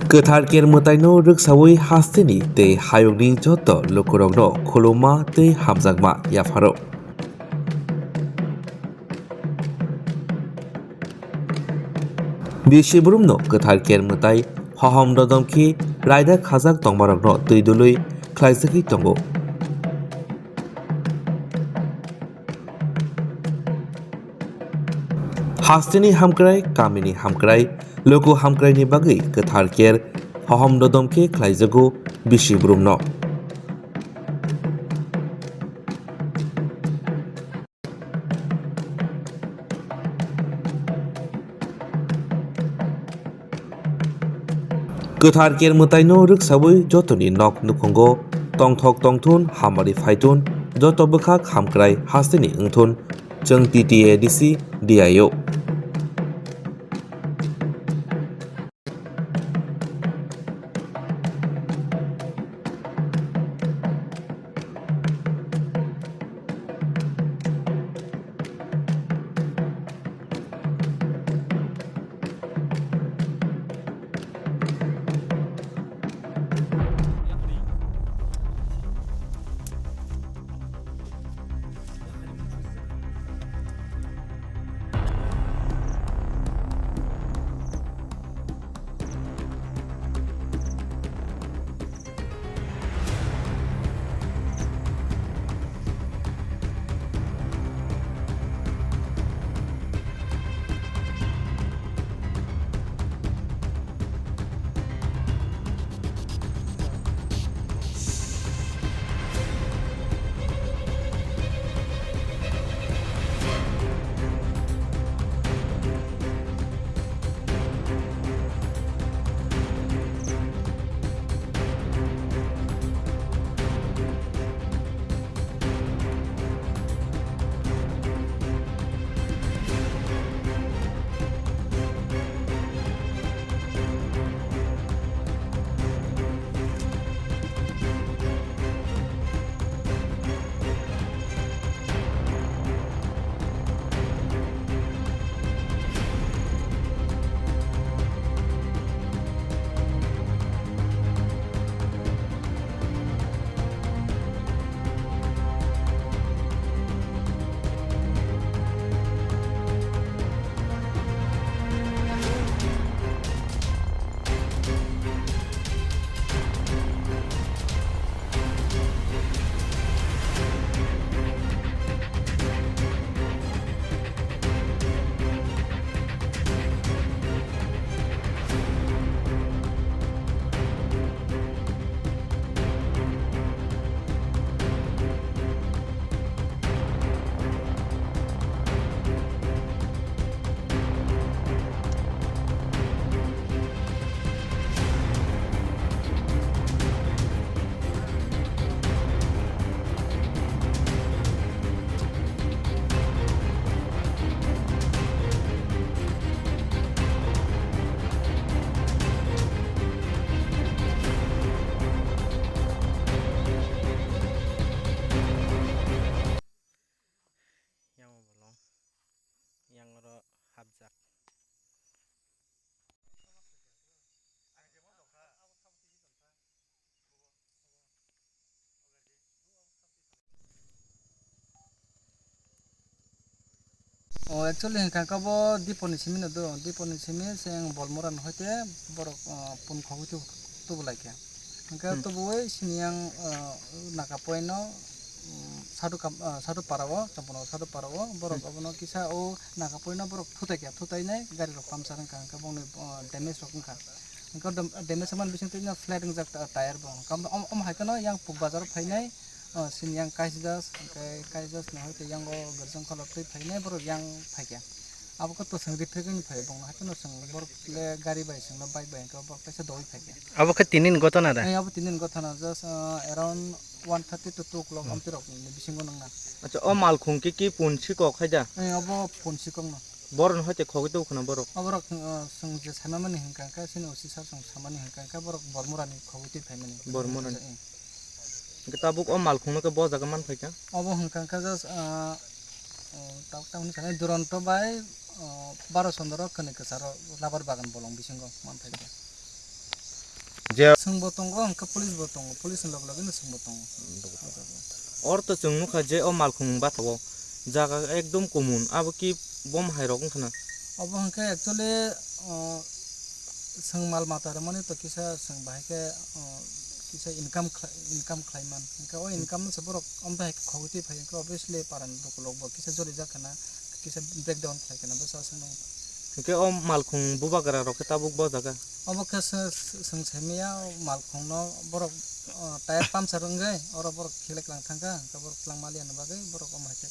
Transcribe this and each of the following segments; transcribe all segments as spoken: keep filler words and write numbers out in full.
Kwthar Ker Mwtaino rwksawi hasteni tei hayungni joto lukurokno khulumma tei hamjakma yapharo. Bisi burumno Kwthar Ker Mwtai hohom dodom khe raida khajak tongmarokno twi dului khlaijagwi tongo. Hasteni hamkrai, kamini hamkrai, luku hamkraini bagwi Kwthar Ker hohom dodom khe khlaijago bisi burumno. Kwthar Ker Mwtaino rwksawi jotoni nok nukhungo tongthok tongthun hamari phaithun joto bwkhak hamkrai hasteni wngthun chwng T T A D C D I O. Yang bolong, yang oro hapjak. O, actually, hwnkha khe bo Diponi simi no do, Diponi simi se ang Bolmora no hoite borok, o, pun khogwi tu-, tubu lai khe. Hwnkhe Hmm. Tubuwi sini ang, o, Naka Point no, um, Sadhu Kam-, o, Sadhu Para o, Champano Sadhu Para o, borok Hmm. Abono kisa o Naka Point no borok thutai khe, thutai nai gari rok puncture wngkha, hwnkhe bongni, o, damage rok wngkha. Hwnkhe dam-, damage wngmani bisingtwi no flat wngjak ta-, tyre bo. Hwnkhe omo, omo hai kheno yang Puk Bazar o phainai, o, sini yang Kaisjas, hwnkhe Kaisjas no hai tei yang o Berjong Kholop twi phainai borok yang phaikha. Abo khe to chwng rithwk wngwi phai bongno hai kheno chwng borok le gari bai chwngno bike bai hwnkhe borok kaisa dogwi phaikha. Abo khe tini ni gotona da? Ei, abo tini ni gotona, just, o, around one thirty to two o'clock Hmm. amtwi rok ni bisingo nangna. Acha, o malkhung khe ki pun sikok hai da? Ei, abo pun sikok no. Borok no hoite khogwi tubu khna borok. Oborok, uh, chwng je saimani hwnkha khe, chini O C sir chwng samani hwnkha khe, borok Bormorani khogwi twi phaimani. Bormorani. Eh. Hwnkhe tabuk o malkhungno khe bo jaga man phaikha? Obo hwnkha khe just, uh, uh, tabuk tamni sanai Duronto bai, uh, Baro Chondro kwnwi kwcharo rubber bagan bolong bisingo man phaikha. Je swngbo tongo, hwnkhe police bo tongo, police ni loge loge no swngbo tongo. Or to chwng nukha je o malkhung bathao jaga ekdom kumun, abo ki bom hai rok wngkha na? Obo hwnkhe actually, o, chwng mal mata rwmani to kisa chwng bahai khe, o, kisa income khlai, income khlai man. Hwnkhe o income no se borok omo hai khe khogwi twi phai hwnkhe obviously paran bukulok bo kisa joli jak khana, kisa breakdown khlai khana bwsa aswk no. Hwnkhe o malkhung bubagra rok khe tabuk bo jaga? Obo khe se, se, chwng saimaya o malkhung no borok, o, tyre puncture wngwi oro borok khilai kwlang thangkha, hwnkhe borok kwlang maliya ni bagwi borok omo hai khe.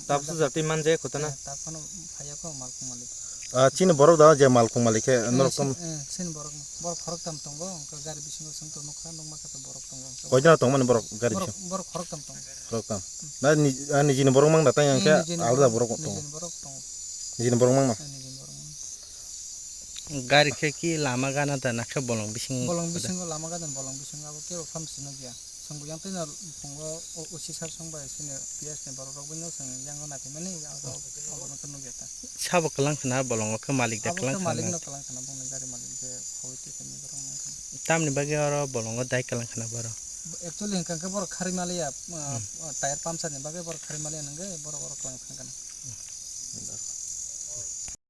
Tabuk sujak twi manjaya kho tana? Eh, tabuk phano phaiya kho malkhung malik. Ah, chini borok da je malkhung malik khe, eh, norok si-, tam eh, sini borok no. Borok khorok tam tongo, hwnkhe gari bisingo chwng to nukha, nukma khe to borok tongo. Koi jona tongmani borok gari bisingo? Borok, borok khorok tam tongo. Khorok tam. Na ni, ah, nijini borok mang da tang yang khe alada borok tongo? Nijini borok tongo. Nijini borok mang ma? Eh, nijini borok mang. Gari khe ki lama gana da na khe bolong bising? Bolong bisingo lama gana, bolong bisingo abo kebo phano sino giya. Chwng bo yang twi no pungo o, usi sar song bai sini P S ni borok rok bai no chwng yang o naiphi mani, abo, abo no khe nukya ta. Sabo kwlang khna bolongo khe malik da kwlang khna? Abo khe malik no kwlang khna, bongni gari malik je khogwi twi khe ni borok mang khna. Tamni bagwi oro bolongo dai kwlang khna borok? Actually hwnkha khe borok kharwi maliya, uh, tyre puncture ni bagwi borok kharwi maliya nungwi borok oro kwlang thang khna.